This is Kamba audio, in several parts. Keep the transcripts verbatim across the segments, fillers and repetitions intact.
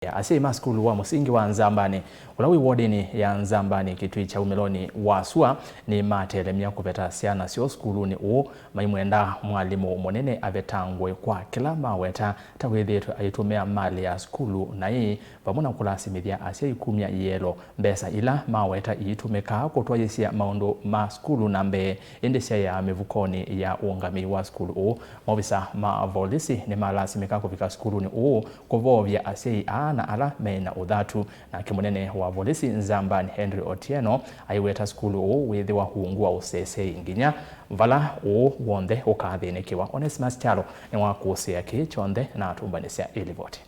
Asyai ma sukulu wa mũsingi wa Nzambani, ũla wĩ wodinĩ ya Nzambani, Kĩtui kya Ũmĩlonĩ wa Sua, nĩmatelemya kũveta syana syoo sukulunĩ ũũ, maimwenda mwalimũ mũnene avetangwe kwa kĩla maweta ta wĩthĩĩtwe aitũmĩa malĩ ya sukulu, na ĩĩ vamwe na kũlasimĩthya asyai kumya ielo mbesa ila maweta iitũmĩkaa kũtwaĩĩsya maũndũ ma sukulu na mbee, ĩndĩ syaĩaa mĩvukonĩ ya ũũngamĩi wa sukulu ũũ. Maovisa ma volisi nĩmalasimĩka kũvika sukulunĩ ũũ kũvoovya asyai aa na ala me na ũthatu. Nake mũnene wa volisi Nzambani, Henry Otieno, aiweta sukulu ũũ wĩthĩwa ungu wa ũsesei nginya vala ũũ w'onthe ũkathĩnĩkĩwa. Onesmus Kyalo nĩwakũsĩĩa kĩĩ kyonthe na atũmbanĩsya ĩlivoti.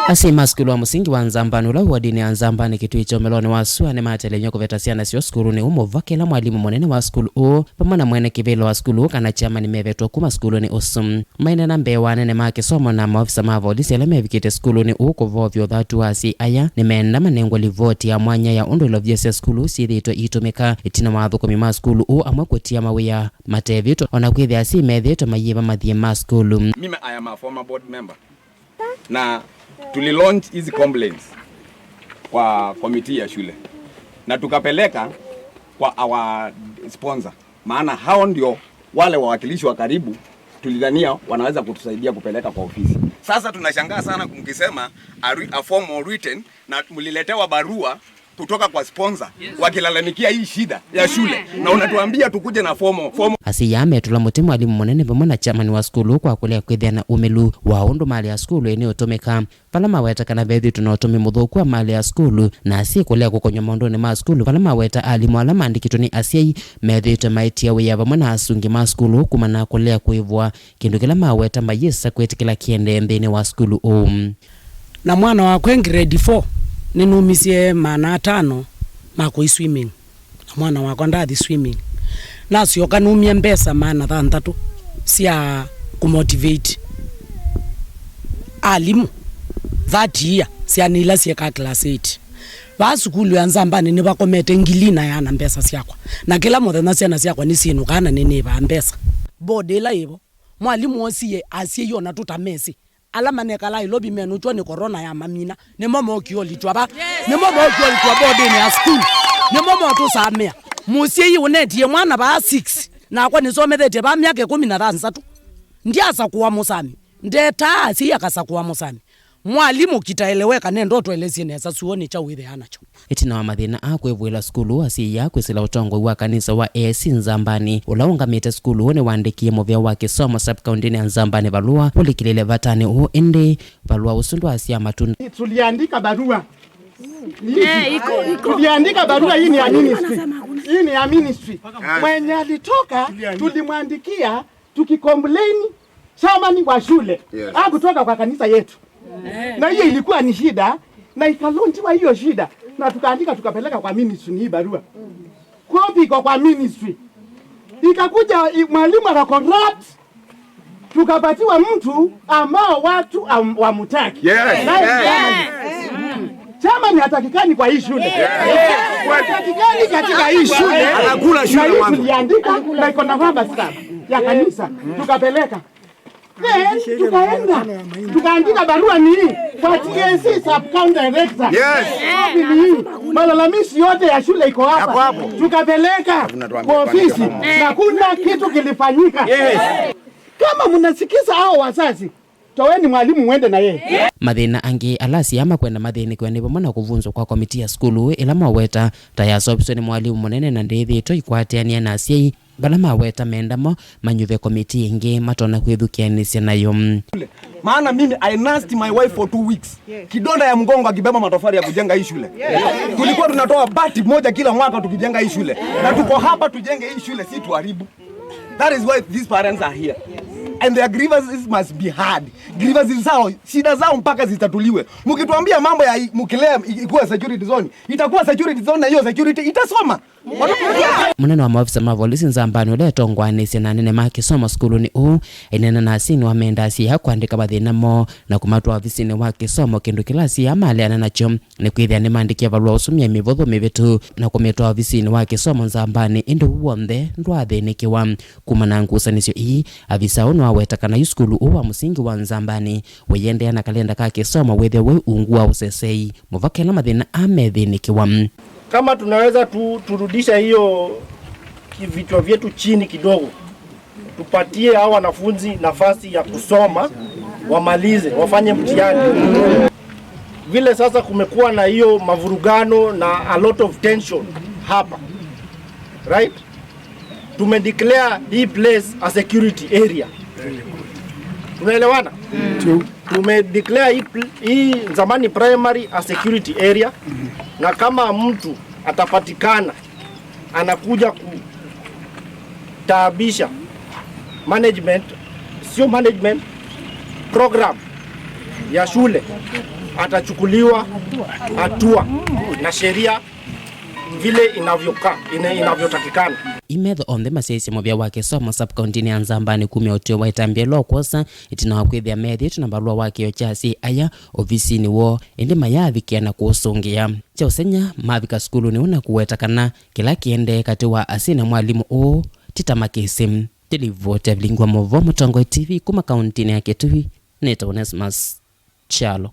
Asyai ma sukulu wa mũsingi wa Nzambani, ũla wĩ wodinĩ ya Nzambani, Kĩtui kya Ũmĩlonĩ wa Sua, nĩmatelemya kũveta syana syoo sukulunĩ ũũ mũvaka ĩla mwalimũ mũnene wa sukulu ũũ vamwe na mwene kĩvĩla wa sukulu ũũ kana chairman mevetwe kuma sukulunĩ ũsu. Maineena mbee wa anene ma kĩsomo na maovisa ma volisi ala mevikĩte sukulunĩ ũũ kũvoovya ũthatu wa asyai aya, nĩmeenda manengwe livoti ya mwanya ya ũndũ ilovia sya sukulu syĩthĩĩtwe iitũmĩka ĩtina wa athũkũmi ma sukulu ũũ amwe kũtia mawĩa matevĩtwe, o na kwĩthĩa asyai methĩĩtwe mayĩva mathiĩ ma sukulu. Mimi, I am a former board member. Na tulilaunch hizi complaints kwa committee ya shule. Na tukapeleka kwa our sponsor. Maana hao ndio wale wawakilishi wa karibu tulidhania wanaweza kutusaidia kupeleka kwa ofisi. Sasa tunashangaa sana mkisema a re-, a formal written, na mliletewa barua kutoka kwa sponsor wakilalamikia hii shida ya shule, na unatuambia tukuje na formal, formal. Asyai aa metũla mũtĩ mwalimũ mũnene vamwe na chairman wa sukulu kwa kũlea kwĩthĩa na ũmĩlu wa ũndũ malĩ ya sukulu ĩnĩũtũmĩka, vala maweta kana vethĩĩtwe na ũtũmĩi mũthũku wa malĩ ya sukulu, na asyai kũlea kũkonywa maũndũnĩ ma sukulu, vala maweta alimũ ala maandĩkĩtwe nĩ asyai methĩĩtwe maitia wĩa vamwe na asungi ma sukulu kumana na kũlea kũĩvwa, kĩndũ kĩla maweta mayĩsa kwĩtĩkĩla kĩendee nthĩnĩ wa sukulu ũũ. Na mwana wakwa e grade four, nĩnumisye maana atano ma kũi swimming. Na mwana wakwa ndathi swimming. Nasyoka numie mbesa maana thanthatũ sya kũmotivate alimũ thirty year, syana ila syekaa class eight. Vaa sukulu ya Nzambani nĩvakomete ngili na yana mbesa syakwa. Na kĩla mũthenya syana syakwa nĩsyĩnũkaa na nĩnĩvaa mbesa. Board ĩla ĩvo, mwalimũ osie asyai ona tũtamesĩ. Ala manekalaa Nairobi menũtw'a nĩ corona ya mamina, nĩmo mokie ũlitwa va. Nĩmo mokie ũlitwa bodinĩ ya sukulu. Nĩmo motũsamĩa. Mũsyai ũnetie mwana vaa six, nakwa nĩsomethetye vaa myaka ĩkũmi na thanthatũ. Ndyasakũa mũsami. Ndetaa asyai akasakũa mũsami. Mwalimũ kitaeleweka, nenda ũtũelesye nesa syũo nĩ kyaũ wĩthĩaa nakyo. Ĩtina wa mathĩna aa kwĩvũĩla sukulu, asyai aa kwĩsĩla ũtongoi wa kanisa wa A A C Nzambani, ũla ũngamĩte sukulu ũũ nĩwaandĩkie mũvĩa wa kĩsomo sub-county-nĩ ya Nzambani valũa ũlikĩlĩle vatanĩ ũũ, ĩndĩ valũa ũsu ndwaasyaa matunda. Tuliandika barua. Eh, iko, iko. Tuliandika barua, hii ni ya ministry. Hii ni ya ministry. Mwenye alitoka, tulimwandikia tukicomplain chairman wa shule. Yes. Hakutoka kwa kanisa yetu. Na hiyo ilikuwa ni shida, na ikalontiwa hiyo shida, na tukaandika tukapeleka kwa ministry hii barua. Copy iko kwa ministry. Ikakuja i-, mwalimu aka corrupt, tukapatiwa mtu ambao watu am-, wamutaki. Yes. Naye chairman. Chairman hatakikani kwa hii shule. Hatakikani katika hii shule. Anakula shule. Na hii tuliandika na iko na rubber stamp ya kanisa. Tukapeleka. Then tukaenda, tukaandika barua ni kwa T S C sub-county director. Yes. Ni malalamishi yote ya shule iko hapa. Yako hapo. Tukapeleka kwa ofisi na kuna kitu kilifanyika. Yes. Kama mnasikiza hao wazazi, toweni mwalimu mwende na yeye. Mathĩna angĩ ala asyai makwenda mathĩnĩkĩwe nĩ vamwe na kũvunzwa kwa komiti ya sukulu ĩla maweta ta yaseũviswe nĩ mwalimũ mũnene na ndĩthĩĩtwe ĩkwatĩanĩa na asyai. Vala maweta menda mo manyuve komiti ĩngĩ matonya kwĩthukĩanĩsya nayo. Maana mimi, I nursed my wife for two weeks. Kidonda ya mgongo akibeba matofali ya kujenga hii shule. Tulikuwa tunatoa bati moja kila mwaka tukijenga hii shule. Na tuko hapa tujenge hii shule, si tuharibu. That is why these parents are here. And their grievances must be heard. Grievances zao, shida zao mpaka zitatuliwe. Mkituambia mambo ya mkilea ikuwa security zone, itakuwa security zone na hiyo security itasoma. Mũnene wa maofisa ma volisi Nzambani ũla etongoanĩsye na anene ma kĩsomo sukulunĩ ũũ, aineena na asyai nĩwamendaa asyai aa kũandĩka mathĩna moo na kũmatwaa ovisinĩ wa kĩsomo, kĩndũ kĩla asyai aa maleana nakyo nĩ kwĩthĩa nĩmandĩkie valũa ũsu myei mĩvũthũ mĩvĩtu na kũmĩtwaa ovisinĩ wa kĩsomo Nzambani, ĩndĩ ũu w'onthe ndwaathĩnĩkĩwa. Kumana na ngusanĩsyo ii, avisa ũũ nĩwaweta kana yu sukulu ũũ wa mũsingi wa Nzambani wĩyendeea na kalenda ka kĩsomo wĩthĩwe wĩ ungu wa ũsesei mũvaka ĩla mathĩna aa methĩnĩkĩwa. Kama tunaweza tu turudisha hiyo vichwa vyetu chini kidogo, tupatie hao wanafunzi nafasi ya kusoma, wamalize, wafanye mtihani. Vile sasa kumekuwa na hiyo mavurugano na a lot of tension hapa, right? Tumedeclare hii place a security area. Tunaelewana? Tumedeclare hii, pl- hii Nzambani Primary a security area, na kama mtu atapatikana anakuja kutaabisha management, sio management, program ya shule, atachukuliwa hatua na sheria vile inavyoka- ina- inavyotakikana. Imetho onthe masyaisye mũvĩa wa kĩsomo sub-kauntinĩ ya Nzambani kumya ũtw'ĩo wa ĩtambya ĩla ũkwosa ĩtina wa kwĩthĩa methĩĩtwe na valũa wa kĩo kya asyai aya ovisinĩ woo, ĩndĩ mayaavikĩa na kũũsũngĩa. Kya ũseng'ya, mavika sukulunĩ ũũ na kũweta kana kĩla kĩendee katĩ wa asyai na mwalimũ ũũ ti ta makĩsĩ. Ndĩlivoti ya Vilingi wa Maũvoo, Mũtongoi T V, kuma kauntinĩ ya Kitui, nĩtawa Onesmus Kyalo.